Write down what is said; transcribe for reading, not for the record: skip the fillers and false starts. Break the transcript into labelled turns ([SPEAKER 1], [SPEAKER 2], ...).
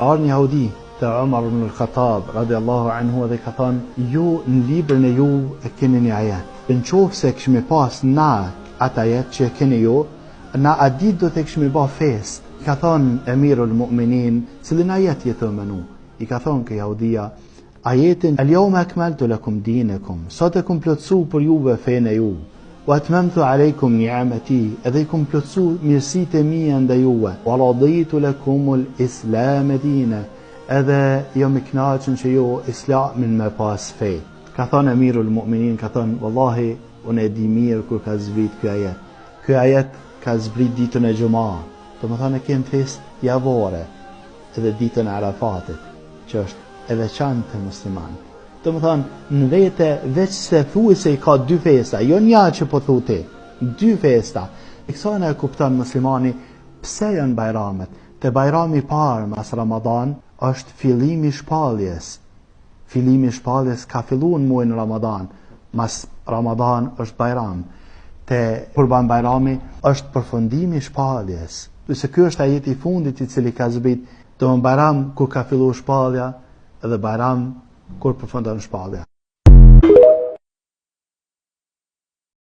[SPEAKER 1] Ka ardhë një jahudi te Omar ibn al-Khattab radiallahu anhu edhe ka thonë ju në librin e ju e keni një ajet. Në qoftë se kishmi pas na atë ajet që e keni ju, na atë ditë do të kishmi ba festë. I ka thonë Emirul Mu'minin, cilin ajet je tu menu? I ka thonë ky jahudia, Ajetin El jeume ekmeltu lekum dinekum, sot e kum plotësu për juve fenë e ju, wa etmemtu alejkum ni'meti, edhe i kum plotësu mirësitë e mia ndaj juve, wa raditu lekumul islame dine, edhe jom i knaqun që ju islamin me pas fe. Ka thonë Emirul Mu'minin, ka thonë, Wallahi, unë e di mirë kur ka zbrit ky ajet. Ky ajet ka zbrit ditën e xhuma, domethonë e kem festë javore, edhe ditën e Arafatit, që është e veçantë te muslimanët. Domethonë, në vete, veç se thuj se i ka dy festa, jo nja që po thu ti, dy festa. E kësajna e kupton muslimani, pse janë bajramet? Te bajrami i parë mas Ramadan, është fillimi i shpalljes. Fillimi i shpalljes ka fillu në muajin Ramadan, mas Ramadan është bajram. Te Kurban Bajrami është përfundimi i shpalljes. Se ky është ajeti i fundit i cili ka zbrit Domethënë bajram kur ka fillu shpallja edhe bajram kur përfundon shpallja.